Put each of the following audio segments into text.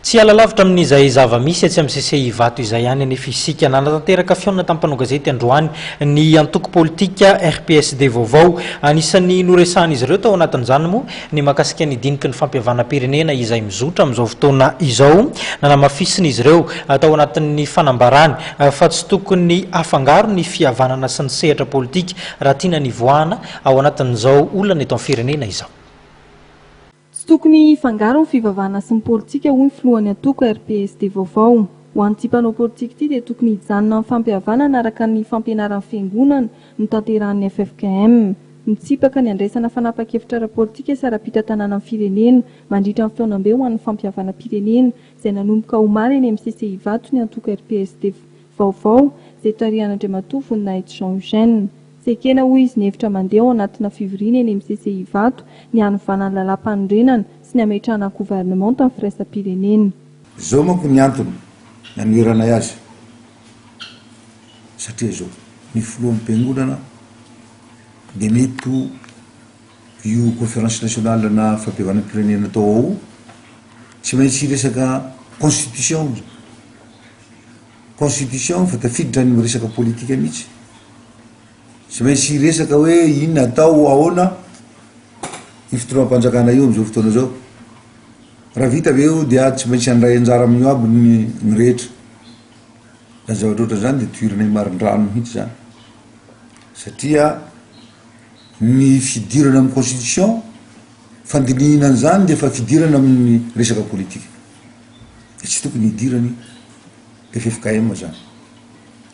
Tsy hiala lavitra amin'izay zava-misy etsy amin'ny CCI Ivato izay ihany anefa isika. Nanatanteraka fihaonana tamin'ny mpanao gazety androany ny antoko politika RPSD vaovao. Anisan'ny noresahan'izy ireo tao anatin'izany moa ny mahakasika ny diniky ny fampihavanam-pirenena izay mizotra amin'izao fotoana izao. Nanamafisin'izy ireo tao anatin'ny fanambarany fa tsy tokony hafangaro ny fihavanana sy ny sehatra politika raha tiana ny hivoahana ao anatin'izao olana eto amin'ny firenena izao. Tsy tokony hifangaro ny fivavahana sy ny politika hoy ny filohan'ny antoko RPSD vaovao. Ho an'ity mpanao politika ity dia tokony hijanona amin'ny fampihavanana araka ny fampianaran'ny fiangonana notanterahan'ny ffkm. Mitsipaka ny handraisana fanapahan-kevitra ara-politika sy ara-pitantanana ny firenena mandritra ny fihaonambe ho an'ny fampihavanam-pirenena izay nanomboka omaly eny amin'ny CCI Ivato ny antoko RPSD vaovao izay tarihan'Andriamatoa Voninahitsy Jean Eugène. Tsy ekena hoy izy ny hevitra mandeha ao anatina fivoriana eny amin'ny CCI Ivato ny hanovana ny lalàmpanorenana sy ny hametrahana ny governemanta ny firaisam-pirenena. Izao manko ny antony nanoheranay azy satria izao, ny filoham-piangonana dia mety ho io conférence nationale na fampihavanam-pirenena atao ao io tsy maintsy hiresaka constitution, constitution fa tafiditra any resaka politika mihitsy, tsy maintsy hiresaka hoe inona atao ahoana io fitondram-panjakana io am'izao fotoana zao, raha vita ve io dia tsy maintsy handray anjara amin'io aby ny ny rehetra, zany zavatra ohatran'zany de tohiranay marindrano mihitsy zany satria ny fidirana amy constitution fandinihina an'zany de efa fidirana amin'ny resaka politika. Dia tsy tokony hidirany ffkm zany.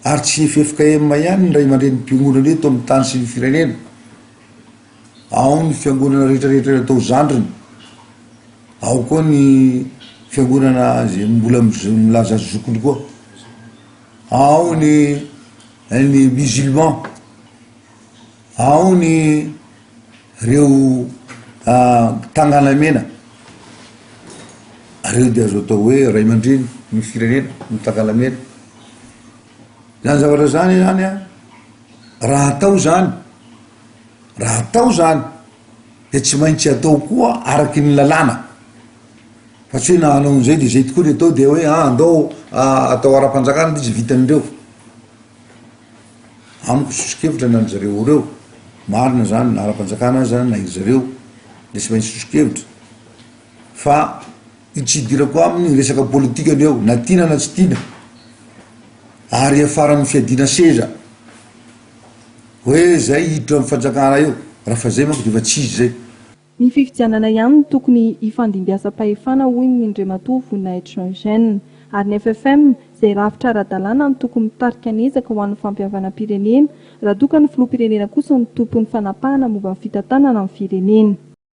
Ary tsy ffkm ihany ny ray aman-drenim-piangonana eto amin'ny tany sy ny firenena. Ao ny fiangonana rehetrarehetra atao zandriny. Ao koa ny fiangonana zay mbola milaza azy zokiny koa. Ao ny ny musulman. Ao ny reo tanganamena, reo dia azo atao hoe ray aman-dreny ny firenena, ny tangalamena. Zany zavatra zany zany an, raha atao zany, raha atao zany de tsy maintsy atao koa araky ny lalàna, fa tsy hoe na hanao an'izay de zay tokoa ny atao de hoe ah andao atao ara-panjakana le izy vitan'ireo. Amiko soso-kevitra ny an-dry zareo ireo, marina zany na ara-panjakana aza na iry zareo de tsy maintsy soso-kevitra fa io tsy idirako aminy resaka politika ny eo na tiana na tsy tiana ary hiafaran'ny fiadiana seza hoe zay hiditra amy fanjakana eo, raha fa zay manko de efa tsy izy zay. Ny fifidianana ihany no tokony hifandimbiasam-pahefana hoy ny Andriamatoa Voninahitra Jean Eugène. Ary ny ffm, izay rafitra ara-dalàna no tokony mitarika ny ezaka ho an'ny fampihavanam-pirenena, raha toa ka ny filoham-pirenena kosa no tompon'ny fanapahana momba ny fitantanana ny firenena.